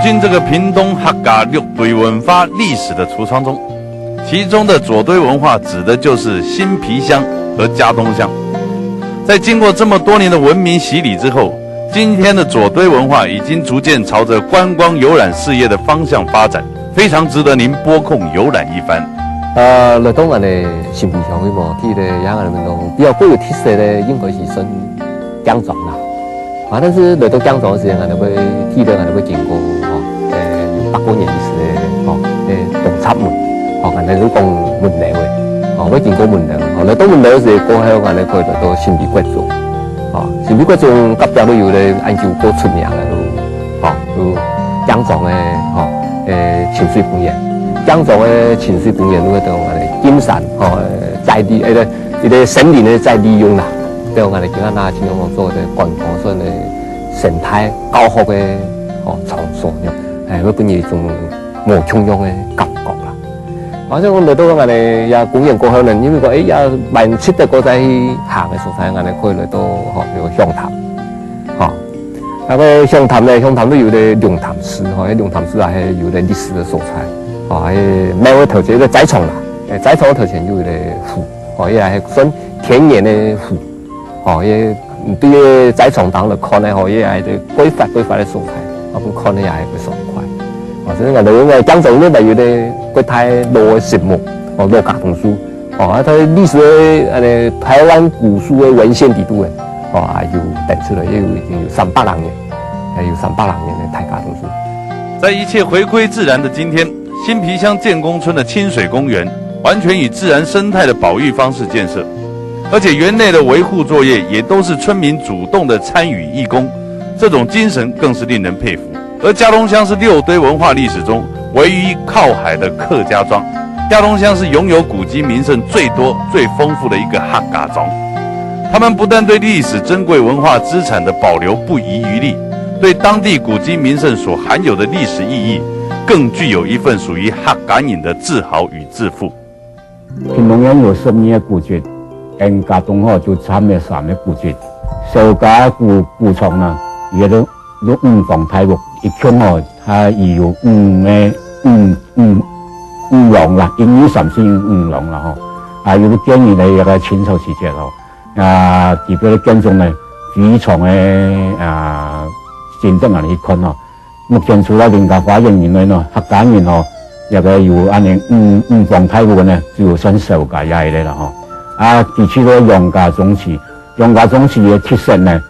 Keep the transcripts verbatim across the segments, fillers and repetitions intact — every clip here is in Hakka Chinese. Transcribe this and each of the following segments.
进这个屏东客家六堆文化历史的橱窗中，其中的左堆文化指的就是新埤乡和佳冬乡。在经过这么多年的文明洗礼之后，今天的左堆文化已经逐渐朝着观光游览事业的方向发展，非常值得您拨空游览一番。呃，来到俺个新埤乡个嘛，去个也俺个比较过有特色个，应该是算 敬庄啦。啊，但是來到敬庄个時間，𠊎兜會，第一个𠊎兜會經過，吼，誒，有百過年歷史个，吼，誒，東閘門，吼，𠊎兜就講門樓个，吼，會經過門樓，吼，來到門樓个時候，過後𠊎兜可以來到新埤國中，吼，新埤國中隔壁就有个恁久過出名个，吼，就敬庄个，吼，誒，清水公園，敬庄个清水公園就係講𠊎兜金山，吼，誒，在地，誒，一个森林个再利用啦。 對，𠊎兜今下拿盡量做个觀光算个生態教學个，吼，場所，誒，會分人一種無共樣个感覺啦。而且講來到𠊎兜也公園過後呢，因為講，誒，也蠻值得過再去行个所在，𠊎兜可以來到，吼，比如香潭，吼，該个香潭呢，香潭都有个龍潭寺，吼，該龍潭寺也係有个歷史个所在，吼，還有廟个頭前个齋場啦，誒，齋場个頭前有个湖，吼，也係算天然个湖。 吼，也對个齋場頂來看呢，吼，也係个規劃規劃个所在，啊，分看呢也係个爽快。哦，所以𠊎兜用个敬庄呢，還有个國泰老个神木，哦，老茄苳樹，哦，啊，佢歷史个，呃，台灣古書个文獻底肚个，哦，啊，有登出來，也有已經有三百零年，還有三百零年个大茄苳樹。在一切回歸自然的今天，新埤鄉建功村的清水公園完全以自然生态的保育方式建设，而且园内的维护作业也都是村民主动的参与义工，这种精神更是令人佩服。而佳冬乡是六堆文化历史中唯一靠海的客家庄，佳冬乡是拥有古迹名胜最多、最丰富的一个客家庄。他们不但对历史珍贵文化资产的保留不遗余力，对当地古迹名胜所含有的历史意义，更具有一份属于客家人的自豪与自负。 屏东县有十二个古迹，𠊎佳冬吼就佔了三个古迹。小家古，古厝呢，佢个都，都五房大屋，一共吼，佢有五个，五，五，五廊啦，一二三四五，五廊啦吼。啊，佢都建於呢一个清朝時節吼。啊，佢个建筑呢，非常个，啊，真正啊，你去看吼， 目前除了林家花園以外呢，客家人吼，這个有恁呢五，五房大屋个呢，只有算小家這一个啦吼。啊，其次个楊家宗祠，楊家宗祠个特色呢，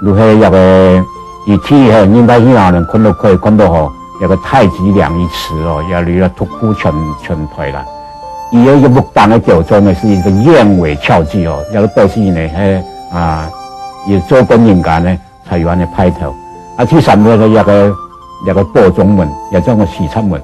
就係這个，佢地下人大戲院看到，可以看到吼，這个太極兩儀池哦，也有个獨步全，全台啦。佢个一木板个構造呢，是一个燕尾翹脊哦，這个表示呢，係，啊，佢做工人家呢， 才有恁呢派頭。啊，第三个呢，這个，這个寶鐘門，也叫做西閘門。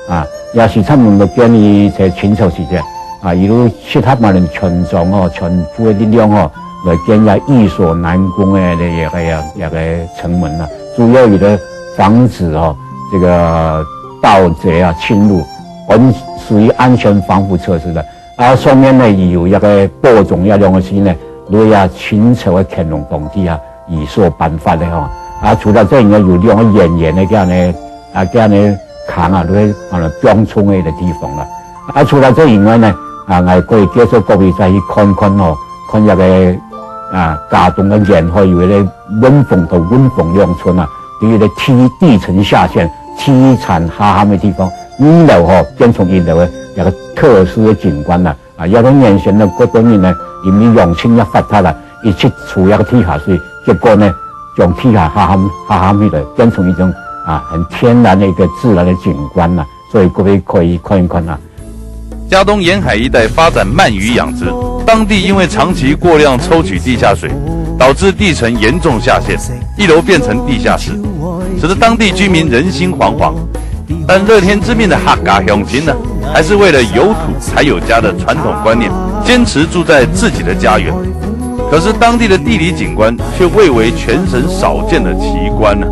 啊，這西閘門就建於在清朝時節，啊，佢就集合𠊎兜全庄吼，全部个力量吼，來建這易守難攻个這个，這个城門啦。主要佢个防止吼，這个盜賊啊侵入，安，屬於安全防護措施的。 啊，上面呢，佢有一个寶鐘這兩个字呢，就係清朝个乾隆皇帝啊，佢所頒發个吼。啊，除了這以外，有兩个圓圓个這樣呢，啊，這樣呢，框啊，就係，啊，放銃个一个地方啦。啊，除了這以外呢，啊，𠊎可以介紹各位再去看看吼，看這个，啊，佳冬个沿海有一个文峰到文峰兩村啊，佢个地，地層下陷，地層下陷个地方，二樓吼，變成一樓个一个特殊个景觀啦。 啊，這个原先呢，過多人呢，因為陽春也發達啦，佢去住這个地下水，結果呢，將地下下陷，下陷起來，變成一種，啊，很天然的一个自然的景觀啦，所以各位可以看一看啊。佳冬沿海一带发展鳗鱼养殖，当地因为长期过量抽取地下水，导致地层严重下陷，一楼变成地下室，使得当地居民人心惶惶。但乐天知命的客家乡亲呢，还是为了有土才有家的传统观念，坚持住在自己的家园。可是当地的地理景观却蔚为全省少见的奇观呢。